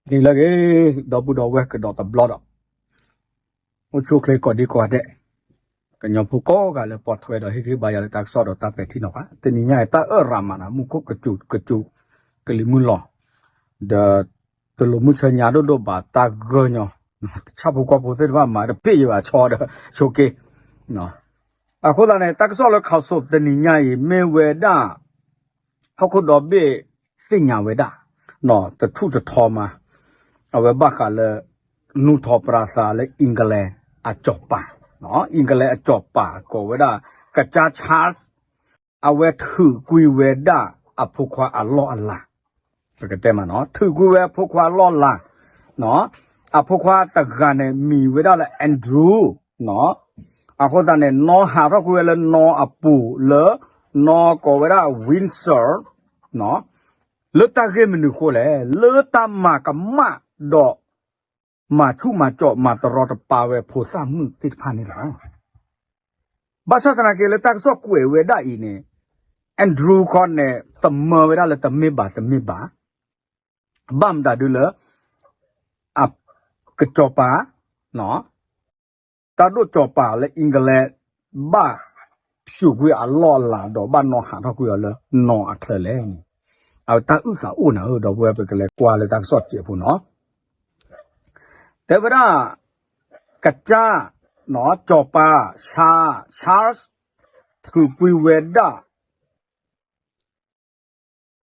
နံၤလၢအဂ့ၤ, ဒီပုၢ်ဒီဝဲၢ်ကဒီးတဘျီဒီး, အိၣ်ဆူၣ်အိၣ်ချ့ကိးဒံကိးဂၤဒဲး, ကညီဖိကိးဂၤလၢပိာ်ထွဲဒီးဟ့ၣ်ဂံၢ်ဘါယၤလၢတၢ်ကစီၣ်ဒီးတၢ်ပဲာ်ထံနီၤဖး, တနံၤညါအံၤ တၢ်အၢၣ်ရၤမးနၤ မူခိၣ်ကစူၤကစူၤ ကလံၤမုၢ်လီၤ, ဒီးတလိၣ်မုၢ်ဆၢညါဒိၣ်ဒိၣ်ဘၣ် တၢ်ဂၢၢ်ညီ, ဆၣ်ဖိကီၢ်ဖိသ့ၣ်တဖၣ်မၤတပ့ၢ်ယဘၣ်ဆီဒီးဆိးက့, အဃိသတးန့ၣ် တၢ်ကစီၣ်လၢ Khaosod တနံၤညါအံၤ မ့ၢ်ဝဲဒၣ် ဟီၣ်ခိၣ်ဒီဘ့ၣ်သ့ၣ်ညါဝဲဒၣ်, တထူၣ်တထီမး, အဝဲဘၣ်ဃးလၢ နူၢ်ထီၣ်ပြးသးလၢ England အစီၤပၤ, England အစီၤပၤကိးဝဲဒၣ် ကစၢ် Charles အဝဲထုးကွံာ်ဝဲဒၣ်အဖိခွါအလီၢ်အလၤ, ပကတဲမးနီၤ, ထုးကွံာ်ဝဲအဖိခွါအလီၢ်အလၤ, အဖိခွါတဂၤန့ၣ် မံၤဝဲဒၣ်လၢ Andrew အဃိသတးန့ၣ် နီၢ်ဟးထီၣ်ကွံာ်ဝဲလၢနီၢ်အပူၤလၢ နီၢ်ကိးဝဲဒၣ် Windsor လၢတၢ်ဂ့ၢ်မနုၤအဃိလဲၣ်, လၢတၢ်မၤကမၣ်ဒီး မၤဆူၣ်မၤစီးမၤတရီတပါဝဲဖိသၣ်မုၣ်သ့ၣ်တဖၣ်န့ၣ်လီၤ. ဘၣ်ဆၣ်သနာ်က့လၢတၢ်ကစီၣ်ကွဲးဝဲဒၣ်အံၤန့ၣ် Andrew ခီန့ၣ် သမၢဝဲဒၣ်လၢတမ့ၢ်ဘၣ်တမ့ၢ်ဘၣ်, ဘၣ်မတၤဒုလၢ အ ကစီၤပၤ တၢ်ဒိၣ်စီၤပၤလၢ England ဘၣ်ဖျိးကွံာ်အလီၢ်အလၤဒီးဘၣ်နီၢ်ဟးထီၣ်ကွံာ်အီၤလၢနီၢ်အချၢလဲၣ်န့ၣ်, အတၢ်အုၣ်သးအိၣ်နၤဧၢ, ဒီပုၢ်ဝဲၢ်ပကလဲၤကွၢ်လၢတၢ်ကစီၣ်စဲးဖိနီၤ, တဲဝဲဒၣ် ကစၢ် စီၤပၤ Charles ထုးကွံာ်ဝဲဒၣ်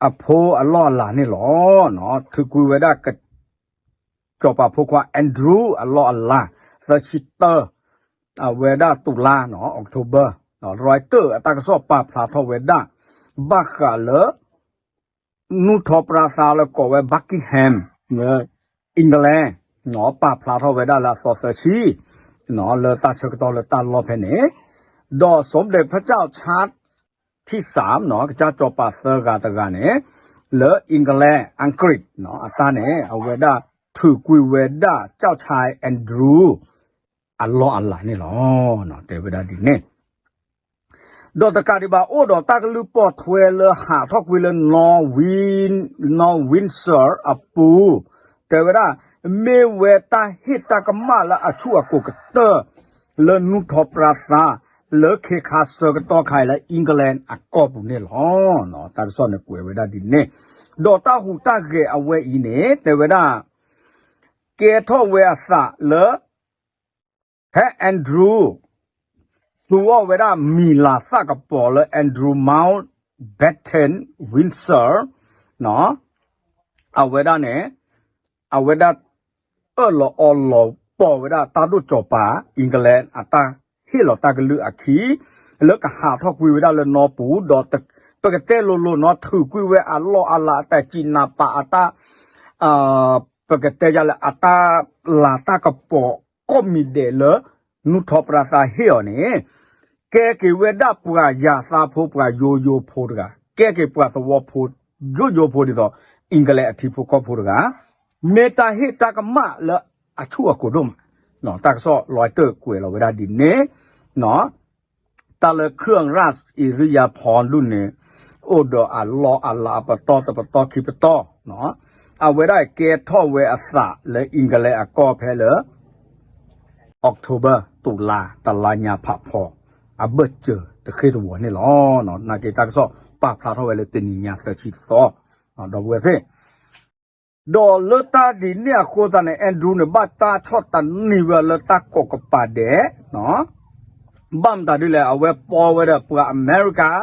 အဖိအလီၢ်အလၤန့ၣ်လီၤ. ထုးကွံာ်ဝဲဒၣ် စီၤပၤဖိခွါ Andrew အလီၢ်အလၤ သၢဆံတၢ အဝဲဒၣ်တုၤလါ October, Reuters အတၢ်ကစီၣ်ပာ်ဖျါထီၣ်ဝဲဒၣ် ဘၣ်ဃးလၢ နူၢ်ထီၣ်ပြးသးလၢကိးဝဲ Buckingham လၢ England ပာ်ဖျါထီၣ်ဝဲဒၣ်လၢအသီသၢဆံ လၢတၢ်ဆၢကတီၢ်လၢတၢ်လီၢ်ဖဲန့ၣ်, ဒီး สมเด็จพระเจ้าชาร์ลส์ ထံၣ်စၢမ် ကစၢ်စီၤပၤသၢဂၤတဂၤန့ၣ် လၢ England အကရံး အတၢ်န့ၣ် အဝဲဒၣ်ထုးကွံာ်ဝဲဒၣ် ကၠီၣ်ဆါ Andrew အလီၢ်အလၤန့ၣ်လီၤ. တဲဝဲဒၣ်ဒ်န့ၣ် ဒီးတကးဒံးဘၣ် အိၣ်ဒီးတၢ်ကလုၢ်ပိာ်ထွဲလၢဟးထီၣ်ကွံာ်လၢ နီၢ် Windsor အပူၤ, တဲဝဲဒၣ် မ့ၢ်ဝဲတၢ်ဟ့ၣ်တၢ်ကမၣ်လၢအဆူၣ်အကိၤကတၢၢ် လၢနူၢ်ထီၣ်ပြးသး လၢခဲခါဆၢကတီၢ်ခါအံၤလၢ England အကီၢ်ပူၤန့ၣ်လီၤ. တၢ်ကစီၣ်န့ၣ်ကွဲးဝဲဒၣ်ဒ်န့ၣ်, ဒီးတၢ်ဟူးတၢ်ဂဲၤအဝဲအံၤန့ၣ် တဲဝဲဒၣ် ကဲထီၣ်ဝဲအသးလၢ ဖဲ Andrew သူအီၣ်ဝဲဒၣ်မံၤလၤသၣ်ကပီၤလၢ Andrew Mountbatten Windsor အဝဲဒၣ်န့ၣ် အဝဲဒၣ် အၢၣ်လီၤအီလီၤပိာ်ဝဲဒၣ်တၢ်ဒိၣ်စီၤပၤ England အတၢ်ဟ့ၣ်လီၤတၢ်ကလုၢ်အခံ လၢကဟးထီၣ်ကွံာ်ဝဲဒၣ်လၢနီၢ်ပူၤ ဒီးပကတဲလိၤလိၤနီၤ ထုးကွံာ်ဝဲအလီၢ်အလၤ အတၢ်စံးနၢ်ပၢၢ်အတၢ် ပကတဲယၤလၢအတၢ်လၤတၢ်ကပီၤ ကိးမံၤဒဲးလၢ နူၢ်ထီၣ်ပြးသးဟ့ၣ်အီၤန့ၣ် ကဲက့ၤဝဲဒၣ်ပှၤယၤသးဖိ ပှၤယိယိဖိတဂၤ, ကဲက့ၤပှၤသဝီဖိ ယိယိဖိဒ်သိး England အထံဖိကီၢ်ဖိတဂၤ, မ့ၢ်တၢ်ဟ့ၣ်တၢ်ကမၣ်လၢအဆူၣ်အကိၤဒိၣ်မး, တၢ်ကစီၣ် Reuters ကွဲးလီၤဝဲဒၣ်ဒ်န့ၣ် တၢ်လၢ เครื่องราชอิริยาภรณ์ ဒ်န့ၣ် အိၣ်ဒီးအလီၢ်အလၤအပတီၢ်တပတီၢ်ခံပတီၢ်, အဝဲဒၣ်ကဲထီၣ်ဝဲအသးလၢ England အကီၢ်ဖဲလၢ October တုၤလါ တလါညါဖးဖီ အဘၢၣ်စၢၤတဃ့ၢ်တဝီၤန့ၣ်လီၤ. နာ်က့တၢ်ကစီၣ်ပာ်ဖျါထီၣ်ဝဲလၢတနံၤညါသၢဆံသီ, ဒီပုၢ်ဝဲၢ်သ့ၣ် ဒီးလၢတၢ်ဒ်န့ၣ်အဃိသတးန့ၣ် Andrew န့ၣ် ဘၣ်တၢ်ဆီၣ်တနံၤဝဲလၢတၢ်ကိးကပၤဒဲး, ဘၣ်မတၤဒ်လဲၣ် အဝဲပိာ်ဝဲဒီးပှၤအမဲရကၤ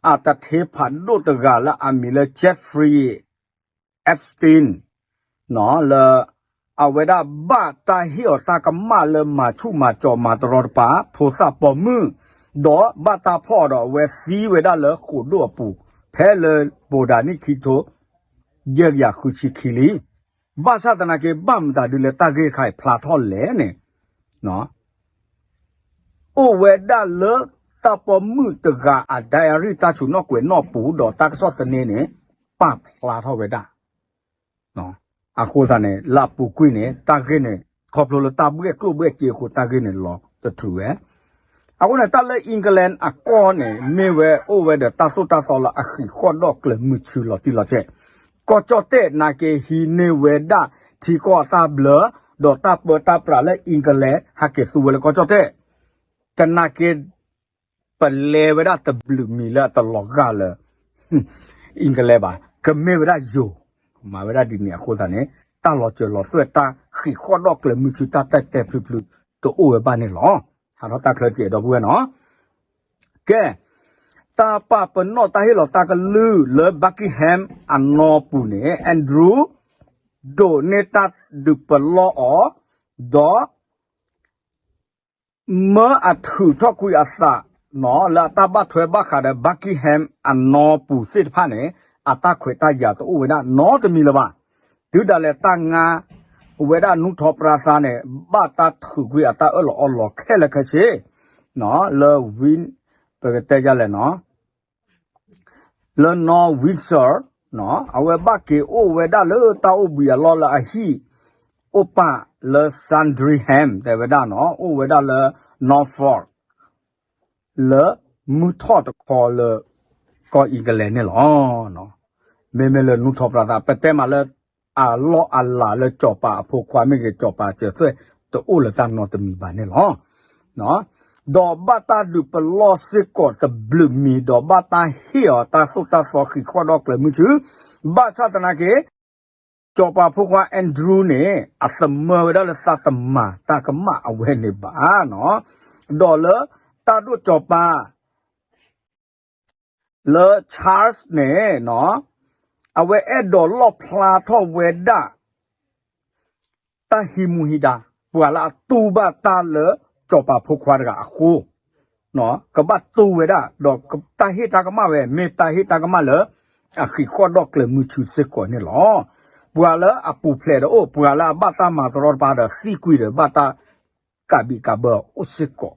အတထ့ဖးဒိၣ်တဂၤလၢအမံၤလၢ Jeffrey Epstein လၢ အဝဲဒၣ်ဘၣ်တၢ်ဟ့ၣ်အီၤတၢ်ကမၣ်လၢမၤဆူၣ်မၤစီၤမၤတရီတပါ ဖိသၣ်ပိာ်မုၣ်, ဒီးဘၣ်တၢ်ဖီၣ်အီၤဒီးအဝဲသံဝဲဒၣ်လၢဃိာ်ဒိၣ်အပူၤ ဖဲလၢဘိးဒၤနံၣ်ခံကထိ ယဲၢ်ကယၤဃုဆံခံလံ. ဘၣ်ဆၣ်သနာ်က့ ဘၣ်မတၤဒ်လဲၣ်တၢ်ဂ့ၢ်တခါအံၤဖျါထီၣ်လဲၣ်န့ၣ် အိၣ်ဝဲဒၣ်လၢတၢ်ပိာ်မုၣ်တဂၤအ diary တၢ်ဆူၣ်နီၣ်ကွဲးနီၣ်ပူၤ ဒီးတၢ်ကစီၣ်သန့န့ၣ် ပာ်ဖျါထီၣ်ဝဲဒၣ် အဃိသတးန့ၣ် လၢအပူၤကွံာ်န့ၣ် တၢ်ဂ့ၢ်န့ၣ် ခီဖျိလၢတၢ်ဘှဲၣ်ကျိၣ်ဘှဲၣ်စ့အဃိ တၢ်ဂ့ၢ်န့ၣ်လီၤတထုးဝဲ. အဃိန့ၣ် တၢ်လၢ England အကီၢ်န့ၣ် မ့ၢ်ဝဲအိၣ်ဝဲဒီးတၢ်သိၣ်တၢ်သီလၢအဃံးဃီၣ်ဒီးကျၢၤမုာ်ဆူၣ်လီၤတံၢ်လီၤဆဲး, ကီၢ်ကၠီၣ်တဲၣ်နာ်က့ ဟံးန့ၢ်ဝဲဒၣ်ထံကီၢ်အတၢ်ဘျၢ ဒီးတၢ်ပၢတၢ်ပြးလၢ England ဟဲက့ၤသူဝဲလၢကီၢ်ကၠီၣ်တဲၣ်, တနာ်က့ ပလဲဝဲဒၣ်တဘျုးမံၤလၢအတလီၤဂာ်လၢ England ဘၣ်, ကမ့ၢ်ဝဲဒၣ်ယိၤ, မၤဝဲဒၣ်ဒ်န့ၣ်အဃိသတးန့ၣ် တၢ်လီၤစၢၤလီၤသွဲၣ် တၢ်ဃံးဃီၣ်ဒီၣ်ကျဲၤမုဆူ တၢ်တဲာ်တဲာ်ဖျုဖျု တအိၣ်ဝဲဘၣ်န့ၣ်လီၤ. ဟးထီၣ်တၢ်ချၢကဲးဒီပုၢ်ဝဲၢ်နီၤ. ကဲ, တၢ်ပာ်ပနီၣ်တၢ်ဟ့ၣ်လီၤတၢ်ကလုၢ်လၢ Buckingham အနီၢ်ပူၤန့ၣ် Andrew ဒိးန့ၢ်တၢ်ဒုးပလီၢ်အီၤ, ဒီး မၢအထုးထီၣ်ကွံာ်အသးနီၤ လၢအတၢ်ဘၣ်ထွဲဘၣ်ဃးဒီး Buckingham အနီၢ်ပူၤသ့ၣ်တဖၣ်န့ၣ် အတၢ်ခွဲးတၢ်ယာ်တအိၣ်ဝဲဒၣ်နီတမံၤလၢၤဘၣ်. တုၤဒၣ်လဲာ်တၢ်ငါဝဲဒၣ်နူၢ်ထီၣ်ပြၢသါန့ၣ် ဘၣ်တၢ်ထုးကွံာ်အတၢ်အၢၣ်လီၤအီလီၤခဲလၢာ်ခဲဆ့ လၢ ဝံ, ပကတဲယလဲၣ်နီၤ လၢနီၢ် Windsor နီၤ အဝဲဘၣ်က့ၤအိၣ်ဝဲဒၣ်လၢတၢ်အိၣ်ဘှံးအလီၢ်လၢအဟံၣ်အိၣ်ပာ်လၢ Sandringham တဲဝဲဒၣ်နီၤ အိၣ်ဝဲဒၣ်လၢ Norfolk လၢမုၢ်ထီၣ်တခီလၢ ကီၢ် England န့ၣ်လီၤ. မ့မ့ၢ်လၢနူၢ်ထီၣ်ပြၢသါ ပတဲမးလၢ အလီၢ်အလၤလၢစီၤပၤအဖိခွါမ့ၢ်ဂ့ၤ စီၤပၤစၢၤသွဲၣ် တအိၣ်လၢတၢ်နီတမံၤဘၣ်န့ၣ်လီၤ. ဒီးဘၣ်တၢ်ဒုးပလီၢ်စ့ၢ်ကီးတဘျုးမံၤ ဒီးဘၣ်တၢ်ဟ့ၣ်အီၤတၢ်သိၣ်တၢ်သီဃံးဃီၣ်ဒီၣ်ကျဲၤမုဆူ, ဘၣ်ဆၣ်သနာ်က့ စီၤပၤဖိခွါ Andrew န့ၣ် အသမၢဝဲဒၣ်လၢသးတမၤတၢ်ကမၣ်အဝဲန့ၣ်ဘၣ်နီၤ. ဒီးလၢတၢ်ဒိၣ်စီၤပၤ လၢ Charles န့ၣ်နီၤ အဝဲအဲၣ်ဒိးလီၣ်ဖျါထီၣ်ဝဲဒၣ် တၢ်ဟံးမူဟံးဒါ ပှၤလၢအတူၢ်ဘၣ်တၢ်လၢစီၤပၤဖိခွါတဂၤအဃိ ကဘၣ်တူၢ်ဝဲဒၣ် ဒီးတၢ်ဟ့ၣ်တၢ်ကမၣ်ဝဲ မ့ၢ်တၢ်ဟ့ၣ်တၢ်ကမၣ်လၢ အဃံးဃီၣ်ဒီၣ်ကျဲၤမုဆူစ့ၢ်ကီးန့ၣ်လီၤ. ပှၤလၢအပူၤဖျဲးဒီးအိၣ် ပှၤလၢအဘၣ်တၢ်မၤတရီတပါဒီးသံကွံာ်ဒီး ဘၣ်တၢ်ကးဘံးကးဘၢအိၣ်စ့ၢ်ကီး.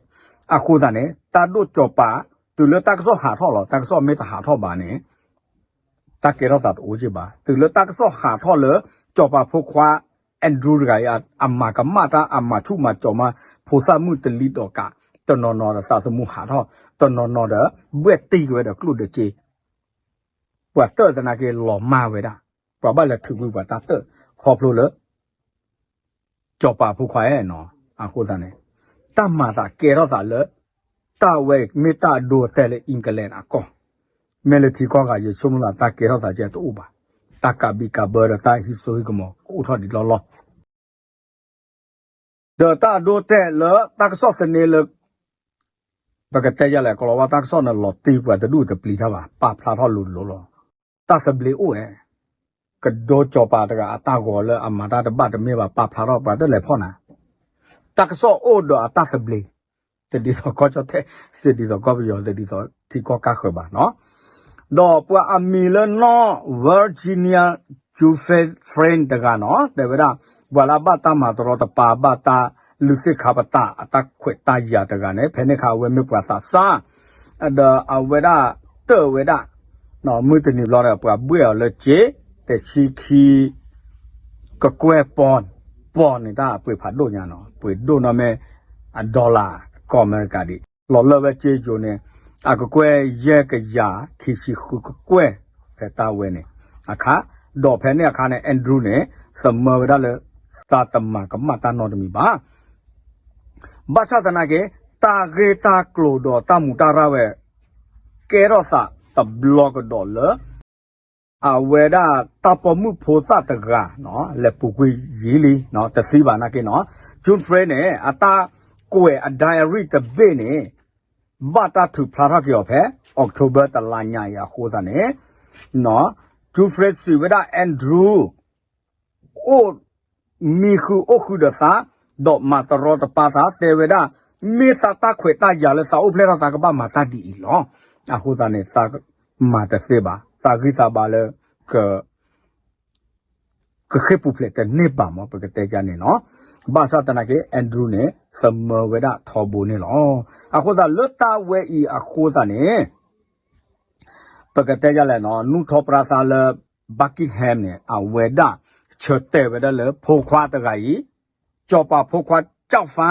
အဃိသတးန့ၣ် တၢ်ဒိၣ်စီၤပၤ တုၤလၢတၢ်ကစီၣ်ဟးထီၣ်လီၤ. တၢ်ကစီၣ်မ့ၢ်တဟးထီၣ်ဘၣ်န့ၣ် တၢ်ကဲထီၣ်သးတအိၣ်က့ဘၣ်. တုၤလၢတၢ်ကစီၣ်ဟးထီၣ်လၢ စီၤပၤဖိခွါ Andrew တဂၤအံၤ အမၤကမၣ်တၢ် အမၤဆူၣ်မၤစီၤမၤ ဖိသၣ်မုၣ်တလံၤဒီးကး တနီၤနီၤဒီးသးသမူဟးထီၣ် တနီၤနီၤဒီး ဘှဲၣ်တံၢ်က့ၤဝဲဒီးကျိၣ်ဒီးစ့ ပှၤတၢၣ်သနာ်က့လီၤမၢ်ဝဲဒၣ် ပှၤဘၣ်လဲၤထုးကွံာ်ပှၤတၢ်တၢၣ်ခီဖျိလၢ စီၤပၤဖိခွါနီၤ. အဃိသတးန့ၣ် တၢ်မၤသးကဲထီၣ်သးလၢ တၢ်ဝဲအံၤမ့ၢ်တၢ်အဒိအတဲာ်လၢ England အကီၢ်, မ့ၢ်လၢထံကီၢ်ဂၤ ယဆိကမိၣ်လၢတၢ်ကဲထီၣ်သးကဲတအိၣ်ဘၣ်. တၢ်ကးဘံးကးဘၢဒီးတၢ်ဟံးစိဟံးကမီၤကအိၣ်ထီၣ်ဒံးလီၢ်လီၢ် ဒီးတၢ်အဒိတဲာ်လၢတၢ်ကစီၣ်သန့လၢ ပကတဲယလဲၣ် ကလီၤဝါတၢ်ကစီၣ်န့ၣ် လီၤတံၢ်ပှၤတဒူၣ်တပျံၤတၢ်ဘၣ် ပာ်ဖျါထီၣ်လိၤလိၤလီၤ. တၢ်သဘျ့အိၣ်ဝဲ, ကဒိစီၤပၤတဂၤအတၢ်ဂီၤလၢအမၤတၢ်တဘၣ်တမ့ၢ်ဘၣ် ပာ်ဖျါထီၣ်ပှၤတလဲၤဖီၣ်နၤ, တၢ်ကစီၣ်အိၣ်ဒီးအတၢ်သဘျ့, တဒ်သိးကီၢ်ကၠီၣ်တဲၣ်, တဒ်သိးကီၢ်ပယီၤ, တဒ်သိးထံကီၢ်ကါဃၢၤဘၣ်နီၤ. ဒီးပှၤအမံၤလၢနီၢ် Virginia Giuffre တဂၤနီၤ တဲဝဲဒၣ် ပှၤလၢအဘၣ်တၢ်မၤတရီတပါ ဘၣ်တၢ်လုၢ်သ့ၣ်ခါပတာ်အတၢ်ခွဲးတၢ်ယာ်တဂၤန့ၣ် ဖဲန့ၣ်အခါအဝဲမ့ၢ်ပှၤသးစၢ်, ဒီးအဝဲဒၣ်တၢၣ်ဝဲဒၣ် မုၢ်တနံၤဘျီဒီး ပှၤဘှဲၣ်အီၤလၢစ့ တဆံခံ ကကွဲၢ်ပီၢ်, ပီၢ်န့ၣ်တၢ်အပှ့ၤဖးဒိၣ်ညါနီၤ, ပှ့ၤဒိၣ်နီၤမ့ၢ် အ dollar ကီၢ်အမဲရကၤဒံး, လီၤလၢဝဲစ့ယိၤန့ၣ် အကကွဲၢ်ယဲၢ်ကယၤခံဆံဃုကကွဲၢ် ဖဲတၢ်ဝဲန့ၣ်အခါ, ဒီးဖဲန့ၣ်အခါန့ၣ် Andrew န့ၣ် သမၢဝဲဒၣ်လၢ သးတမၤကမၣ်တၢ်နီတမံၤဘၣ်. ဘၣ်ဆၣ်သနာ်က့ တၢ်ဂ့ၢ်တၢ်ကျိၤဒီးတၢ်မူးတၢ်ရၢ်ဝဲ ကဲထီၣ်သးတဘျီကဒီးလၢ အဝဲဒၣ်တၢ်ပိာ်မုၣ်ဖိသၣ်တဂၤ လဲၤပူၤကွံာ်ယံာ်လံ တသံဘၣ်နာ်က့နီၤ, Giuffre န့ၣ် အတၢ်ကွဲးအ diary တဘ့ၣ်န့ၣ် ဘၣ်တၢ်ထုးဖျါထီၣ်က့ၤအီၤဖဲ October တလါညါအံၤအဃိသတးန့ၣ် Giuffre စံးဝဲဒၣ် Andrew အိၣ်မံဃုာ်အိၣ်ဃုာ်ဒီးသး, ဒီးမၤတရီတပါသး တဲဝဲဒၣ် မ့ၢ်သးတၢ်ခွဲးတၢ်ယာ်လၢသးအိၣ်ဖျဲၣ်ထီၣ်သးကဘၣ်မၤတၢ်ဒ်အံၤလီၤ. အဃိသတးန့ၣ် သးမၤတသ့ဘၣ်, သးဂံၢ်သးဘါလၢ ကဃ့ၢ်ပူၤဖျဲးတန့ၢ်ဘၣ်မး ပကတဲဒ်န့ၣ်နီၤ. ဘၣ်ဆၣ်သနာ်က့ Andrew န့ၣ် သမၢဝဲဒၣ်ထီဘိန့ၣ်လီၤ. အဃိသတးလၢတၢ်ဝဲအံၤအဃိသတးန့ၣ် ပကတဲဒ်လဲၣ်နီၤ, နူၢ်ထီၣ်ပြၢသါလၢ Buckingham န့ၣ် အဝဲဒၣ်ဆၢတဲာ်ဝဲဒၣ်လၢဖိခွါတဂၤအံၤ, စီၤပၤဖိခွါ ကၠီၣ်ဖါ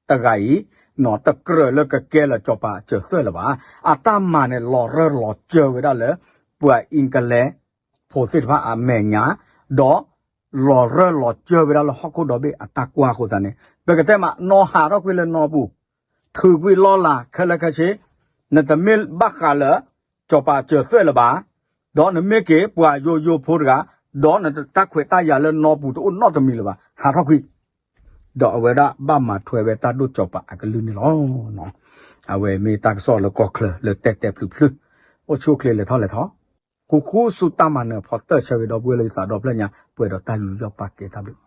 တဂၤအံၤ နီၤ တကြၢးလၢကကဲလၢစီၤပၤစၢၤသွဲၣ်လၢၤဘၣ်. အတၢ်မၤန့ၣ် လီၤရၢၢ်လီၤစၢၤဝဲဒၣ်လၢ ပှၤ England ဖိသ့ၣ်တဖၣ်အမဲာ်ညါ, ဒီးလီၤရၢၢ်လီၤစၢၤဝဲဒၣ်လၢဟီၣ်ခိၣ်ဒီဘ့ၣ်အတၢ်ကွၢ်အဃိသတးန့ၣ် ပကတဲမး နီၢ်ဟးထီၣ်ကွံာ်လၢနီၢ်ပူၤ, ထုးကွံာ်လီၢ်လၤခဲလၢာ်ခဲဆ့, နတမ့ၢ်ဘၣ်ဃးလၢ စီၤပၤစၢၤသွဲၣ်လၢၤဘၣ်, ဒီးနမ့ၢ်က့ၤပှၤယိယိဖိတဂၤ, ဒီးနတၢ်ခွဲးတၢ်ယာ်လၢနီၢ်ပူၤတအိၣ်နီတမံၤလၢၤဘၣ်, ဟးထီၣ်ကွံာ် ဒီးအဝဲဒၣ်ဘၣ်မၤထွဲဝဲတၢ်ဒိၣ်စီၤပၤအကလုၢ်န့ၣ်လီၤ. အဝဲမ့ၢ်တၢ်ကစီၣ်လၢကီၢ်ချၢလၢတဲာ်တဲာ်ဖျုးဖျုး, အိၣ်ဆူၣ်အိၣ်ချ့လဲၤထီၣ်လဲၤထီ, ဃူဃူဆူတၢ်မၤနၢၤဖီတၢၢ်ဆၢဂ့ၤဒီပုၢ်ဝဲၢ်လၢယသးဒီဖျၢၣ်ညါ ပှဲၤဒီးတၢ်ယူးယီၣ်ပာ်ကဲတၢ်ဘျုး